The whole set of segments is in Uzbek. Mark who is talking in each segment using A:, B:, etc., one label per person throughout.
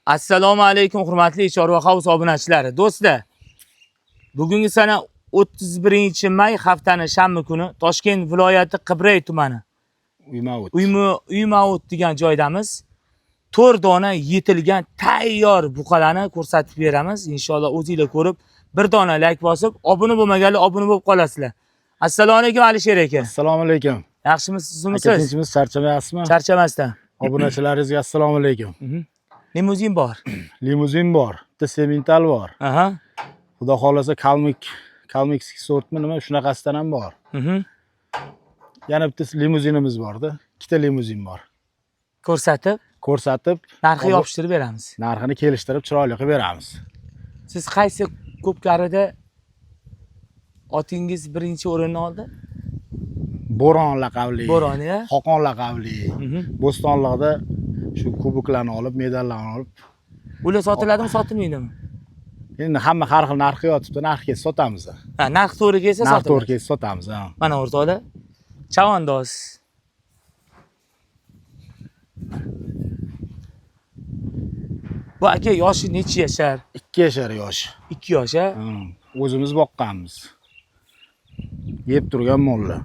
A: Assalomu alaykum hurmatli Chorva House obunachilari. Do'stlar, bugungi sana 31-may haftani shanba kuni Toshkent viloyati Qibray tumani
B: Uymaut.
A: Uymaut degan joydamiz. 4 dona yetilgan tayyor buqalarni ko'rsatib beramiz. Inshaalloh o'zingizlar ko'rib, bir dona like bosib, obuna bo'lmaganlar obuna bo'lib qolasizlar. Assalomu alaykum Alisher aka.
B: Assalomu alaykum.
A: Yaxshimisiz,
B: Aka
A: uzunmisiz?
B: tinchmiz, charchamayapsizmi?
A: Charchamasdan.
B: Obunachilaringizga assalomu alaykum.
A: Limuzin bor.
B: Limuzin bor, bitta semental bor.
A: Aha.
B: Xudo xolasa kalmikskiy sortmi nima shunaqasidan ham bor. Yana bitta limuzinimiz borda. Ikkita limuzin bor.
A: Ko'rsatib,
B: Ko'rsatib,
A: narxi yopishtirib beramiz.
B: Narxini kelishtirib chiroyli qilib beramiz.
A: Siz qaysi ko'pkarida otingiz birinchi o'rinni oldi?
B: Bo'ron laqabli.
A: Bo'ron, ya?
B: Xoqon laqabli. Bo'stonliqda shu kuboklarni olib, medallarni olib,
A: Ular sotiladimi, sotilmaydimi?
B: endi hamma har xil narxi yotibdi, narx kelsa sotamiz.
A: Ha, narx to'g'ri kelsa
B: Narx to'g'ri
A: sotiladi.
B: kelsa sotamiz, ha.
A: Mana o'rtoqlar, chavandoz. Bu aka yoshi necha yashar?
B: 2 yashar yoshi.
A: 2 yosh, a?
B: O'zimiz boqqanmiz. Yeb turgan mollar.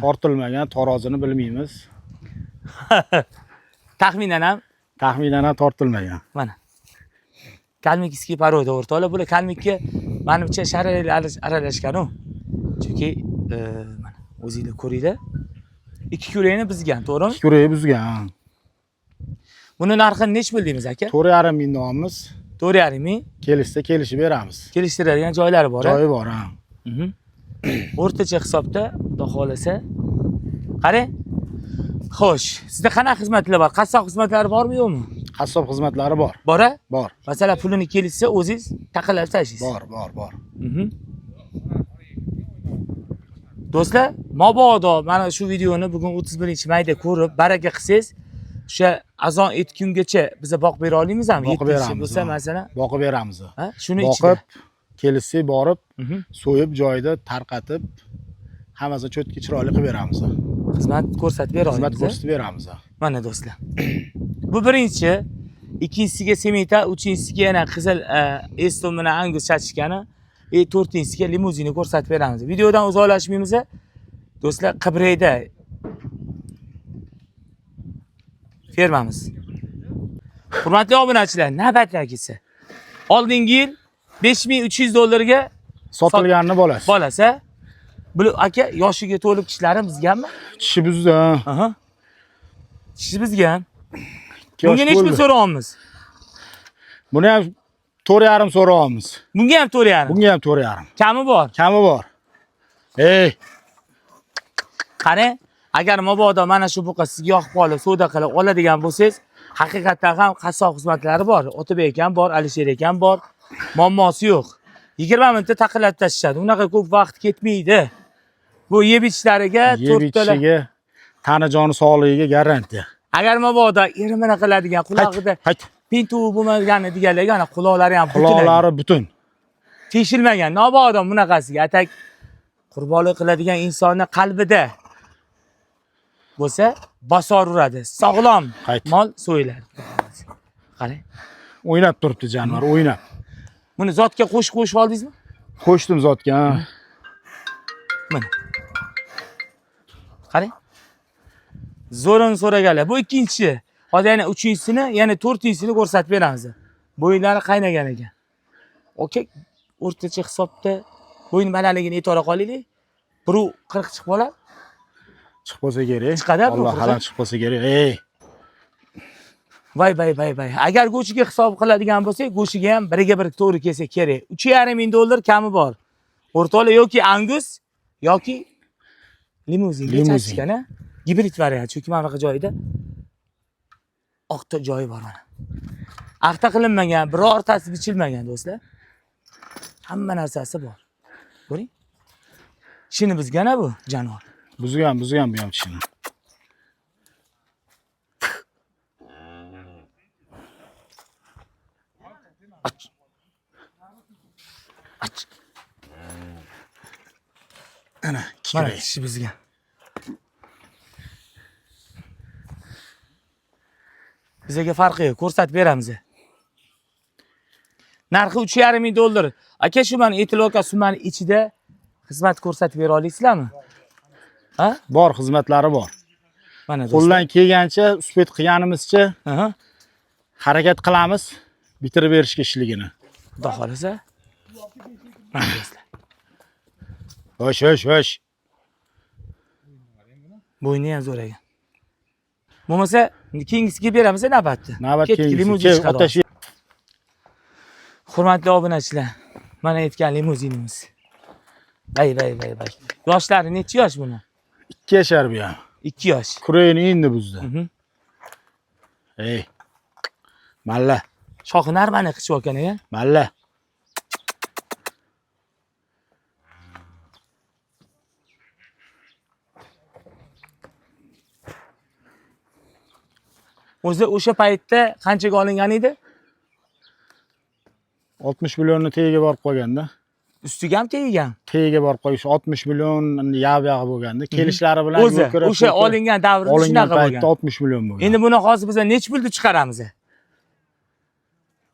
B: Tortilmagan, tarozini bilmaymiz.
A: Taxminan ham
B: Taxminan ham tortilmagan.
A: mana. Kalmikskiy paroda o'rtoqlar. Bular kalmikka manimcha sharaylar aralashgan u. Chunki mana o'zinglar ko'ringlar. Ikki kurakni buzgan, to'g'rimi?
B: Ikki kurak buzgan.
A: Buni narxini nechi pul deymiz aka?
B: 4,5 ming deyapmiz.
A: 4,5 ming.
B: Kelishsa kelishib beramiz.
A: Kelishtiradigan joylari bor. a?
B: Joyi bor, ha.
A: O'rtacha hisobda, xudo xohlasa. Qarang. Xo'sh, sizda qanaqa xizmatlar bor? Qassob xizmatlari bormi, yo'qmi?
B: Qassob xizmatlari bor.
A: Bor a?
B: Bor.
A: Masalan, pulini kelishsa o'zingiz taqillab tashlaysiz.
B: Bor, bor, bor.
A: Do'stlar, mabodo mana shu videoni bugun 31-mayda ko'rib, baraka qilsangiz, o'sha azon etgungacha biza boqib bera olamizmi?
B: Boqib
A: Yettinchi
B: beramiz.
A: bo'lsa,
B: ha.
A: masalan,
B: Boqib beramiz.
A: ha, shuni ichida.
B: Boqib, kelishsak borib, so'yib joyida tarqatib, hammasini cho'tki chiroyli qilib beramiz.
A: Xizmat ko'rsatib bera
B: Xizmat
A: olamiz.
B: ko'rsatib beramiz.
A: Mana do'stlar. Bu birinchi, ikkinchisiga semita, uchinchisiga yana qizil Eston bilan Angus chachishgani, to'rtinchisiga limuzinni ko'rsatib beramiz. Videodan uzoqlashmaymiz. Do'stlar, Qibrayda fermamiz. Hurmatli obunachilar, navbatdagisi. Oldingi yil 5300 dollarga
B: Sotilganini bolasi.
A: bolasi. Bu aka yoshiga to'lib tishlari buzganmi?
B: Tishi buzdi. ha.
A: Aha. Tishi buzgan.
B: Ikki yosh
A: Bunga nechi pul
B: bo'ldi.
A: so'rayapmiz?
B: Buni ham 4,5 so'rayapmiz.
A: Bunga ham 4,5.
B: Bunga ham 4,5.
A: Kami bor.
B: Kami bor. Ey,
A: Qarang, agar mabodo mana shu buqa sizga yoqib qolib, savdo qilib oladigan bo'lsangiz, haqiqatdan ham qassob xizmatlari bor. Otabek akam bor, Alisher akam bor. Muammosi yo'q. 20 minutda taqillab tashlashadi. Unaqa ko'p vaqt ketmaydi. Bu yeb ichishlariga
B: yeb
A: to'rttala.
B: ichishiga, tani joni sog'ligiga garantiya.
A: Agar mabodo erimini qiladigan, qulog'ida
B: Qayt.
A: pintuvi bo'lmagani deganlarga ana quloqlari ham butun.
B: Quloqlari butun.
A: Teshilmagan. Mabodo bunaqasiga atak qurbonlik qiladigan insonni qalbida bo'lsa, bosor uradi. Sog'lom
B: Qayt.
A: mol so'yiladi. Qarang.
B: O'ynab turibdi jonivor, o'ynab.
A: Buni zotga qo'shib qo'shib oldingizmi?
B: Qo'shdim zotga. ha.
A: Mana. Qarang. Zo'rini so'raganlar. Bu ikkinchisi. Hozir yana uchinchisini, yana to'rtinchisini ko'rsatib beramiz. Bo'yinlari qaynagan ekan. Okey, o'rtacha hisobda bo'yin balandligini e'tibor qolaylik. 1.40 chiqib qoladi.
B: Chiqib qolsa kerak.
A: Chiqadi, bu
B: Alloh
A: qirq.
B: alam chiqib qolsa kerak. Ey,
A: Vay vay vay vay. Agar go'shiga hisob qiladigan bo'lsak, go'shiga ham biriga bir to'g'ri kelsa kerak. 3,5 ming dollar kami bor. O'rtoqlar yoki Angus yoki limuzinga
B: Limuzin.
A: chachishgan, a? Gibrid variant, chunki mana bunaqa joyida oqta joyi bor mana. Aqta qilinmagan, birortasi bichilmagan do'stlar. Hamma narsasi bor. Ko'ring. Tishini buzgan bu jonivor.
B: buzgan, buzgan bu ham tishini.
A: Ach. Ach.
B: Ana, ikki
A: Mana
B: kurak.
A: tishi buzgan. Bizga farqi yo'q, ko'rsatib beramiz. Narxi 3,5 ming dollar. Aka, shu mani etiloka summani ichida xizmat ko'rsatib bera olasizlarmi? Ha?
B: Bor, xizmatlari bor.
A: Mana do'stlar.
B: Qo'ldan kelgancha, успеть qilganimizcha
A: Aha.
B: harakat qilamiz bitirib berishga ishligini.
A: Xudo xolasa. Mana do'stlar.
B: Hosh, hosh, hosh.
A: Bo'yni ham zo'r ekan. Bo'lmasa keyingisiga beramiz navbatni.
B: Navbat
A: Ketdik,
B: keyingisi.
A: limuzin
B: Kel,
A: chiqadi.
B: otash
A: Hurmatli obunachilar, mana aytgan limuzinimiz. Vay vay vay vay. Yoshlari necha yosh buni?
B: 2 yashar bu ham.
A: 2 yosh.
B: Kurayini endi buzdi.
A: Mhm.
B: Ey. Malla,
A: Shoxi narmani qichib olgan ekan.
B: malla.
A: O'zi o'sha paytda qanchaga olingan edi?
B: 60 millionni tagiga borib qolganda.
A: Ustiga ham tegigan.
B: Tagiga borib qolgan shu 60 million yab-yog'i bo'lganda. Kelishlari bilan
A: O'zi
B: yo'l kirib,
A: o'sha
B: yo'l kirib,
A: olingan davrida
B: olingan
A: shunaqa
B: paytda
A: bo'lgan.
B: 60 million bo'lgan.
A: Endi buni hozir biz necha pulda chiqaramiz?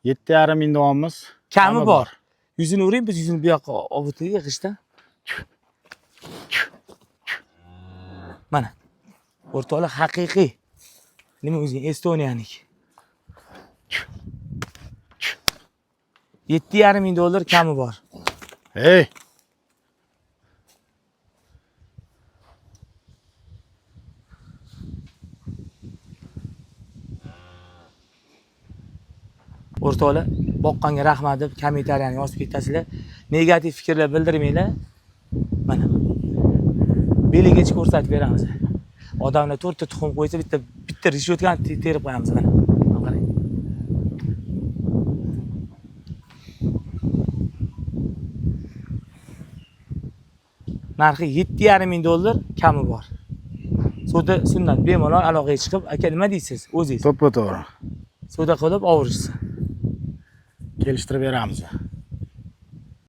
B: 7,5 ming deyapmiz.
A: Kami bor. Yuzini uring, biz yuzini bu yoqqa olib o'taylik yig'ishdan. Mana. O'rtoqlar haqiqiy limuzin Estoniyaniki. 7,5 ming dollar kami bor.
B: Hey.
A: O'rtoqlar, boqqanga rahmat deb kommentariyani yozib ketasizlar. Negativ fikrlar bildirmanglar. Mana. Beligacha ko'rsatib beramiz. Odamlar to'rtta tuxum qo'ysa, bitta bitta reshotkani terib qo'yamiz mana. Mana qarang. Narxi 7,5 ming dollar kami bor. Savdo sunnat bemalol aloqaga chiqib, aka nima deysiz? O'zingiz
B: To'ppa to'g'ri.
A: savdo qilib ovurishsin.
B: Kelishtirib beramiz.